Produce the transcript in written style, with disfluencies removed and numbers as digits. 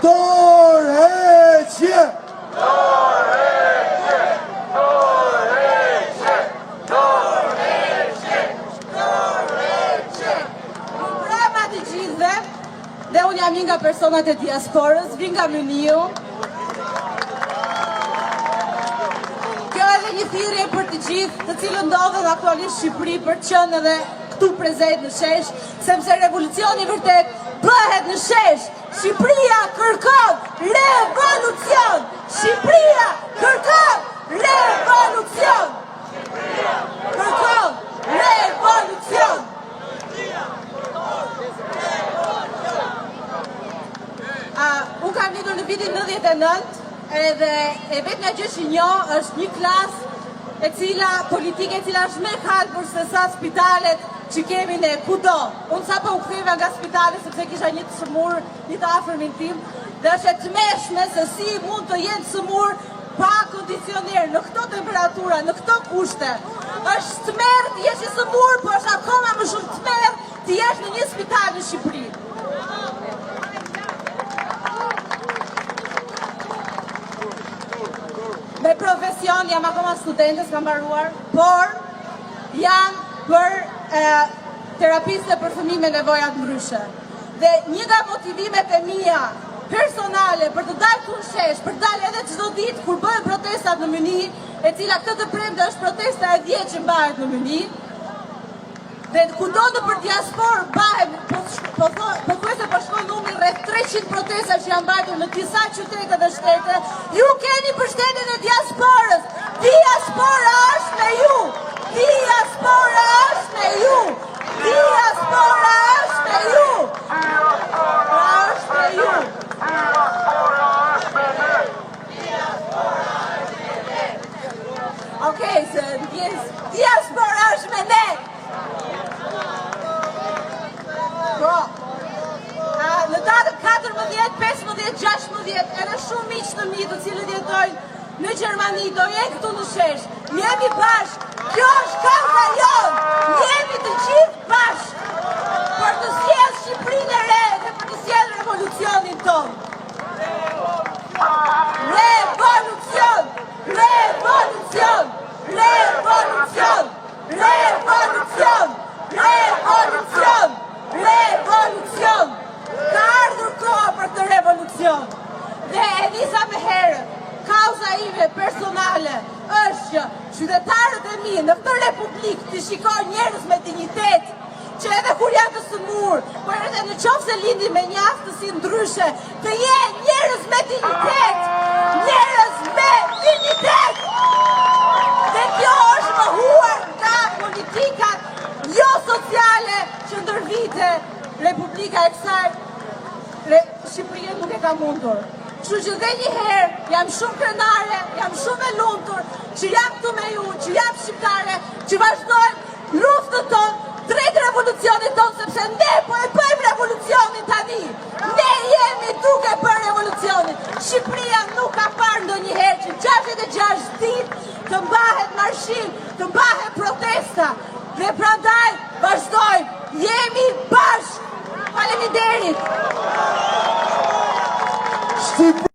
Dorëheqje! Dorëheqje! Dorëheqje! Dorëheqje! Dorëheqje! Mirëmbrëma të gjithëve dhe unë jam një nga personat e diasporës, vij nga Mynihu. Kjo edhe një thirrje për të gjithë të cilët ndodhen aktualisht në Shqipëri për të qenë edhe këtu prezent në shesh, sepse revolucioni i vërtetë bëhet në shesh. Shqipëria kërkon revolucion! Shqipëria kërkon revolucion! Kërkon revolucion! Uh, unë kam lindur në vitin 99 edhe e vetmja gjë që njoh është një klasë e cila politike e cila është më e kalbur se sa spitalet që kemi ne kudo. Unë sapo u ktheva nga spitali sepse kisha një të sëmurë, një të afërmin tim dhe është e tmerrshme se si mund të jenë sëmurë pa kondicioner në këto temperatura, në këto kushte. Është tmerr të jesh i sëmurë, por është akoma më shumë tmerr të jesh në një spital në Shqipëri. Me profesion jam akoma studente, s'kam mbaruar, por jam për e, terapiste për fëmijë me nevoja të ndryshe. Dhe një nga motivimet e mia personale për të dalë këtu në shesh, për të dalë edhe çdo ditë kur bëhen protestat në Mynih, e cila këtë të premte është protesta e 10 që mbahet në Mynih, Dhe kudo nëpër diasporë mbahen, po, po, po thuajse po shkon numri rreth 300 protesta që janë mbajtur në disa qytete dhe shtete, ju keni mbështetjen e diasporës. Diaspora është me ju. Diaspora është me ju. Diaspora është me ju. Diaspora është me ju. Diaspora është me ne! Okej, se ndjes. Diaspora është me ne. Po. A, në datën 14, 15, 16, edhe shumë miq të mi të cilët jetojnë në Gjermani do jenë këtu në shesh. Jemi bashkë. Kjo është kauza jonë. Jemi të gjithë bashkë për të sjellë Shqipërinë e re dhe për të sjellë revolucionin tonë. Revolucion! Revolucion! Revolucion! Revolucion! Revolucion! Revolucion! Ka ardhur koha për këtë revolucion. Dhe e nisa më herët, kauza ime personale është që qytetarët e mi në këtë republikë të shikojnë njerëz me dinjitet, që edhe kur janë të sëmurë, por edhe në qoftë se lindin me një aftësi ndryshe, të jenë njerëz me dinjitet, njerëz me dinjitet. Dhe kjo është mohuar nga politikat jo sociale që ndër vite Republika e kësaj re, Shqipërie nuk e ka mundur. Kështu që dhe një herë jam shumë krenare, jam shumë e lumtur që jam këtu me ju, që jam shqiptare, që vazhdojmë luftën tonë drejt revolucionit tonë, sepse ne po e bëjmë revolucionin tani. Ne jemi duke bërë revolucionin. Shqipëria nuk ka parë ndonjëherë që 66 ditë të mbahet marshim, të mbahet protesta. Dhe prandaj vazhdojmë, jemi bashkë. Faleminderit. Shqipëria!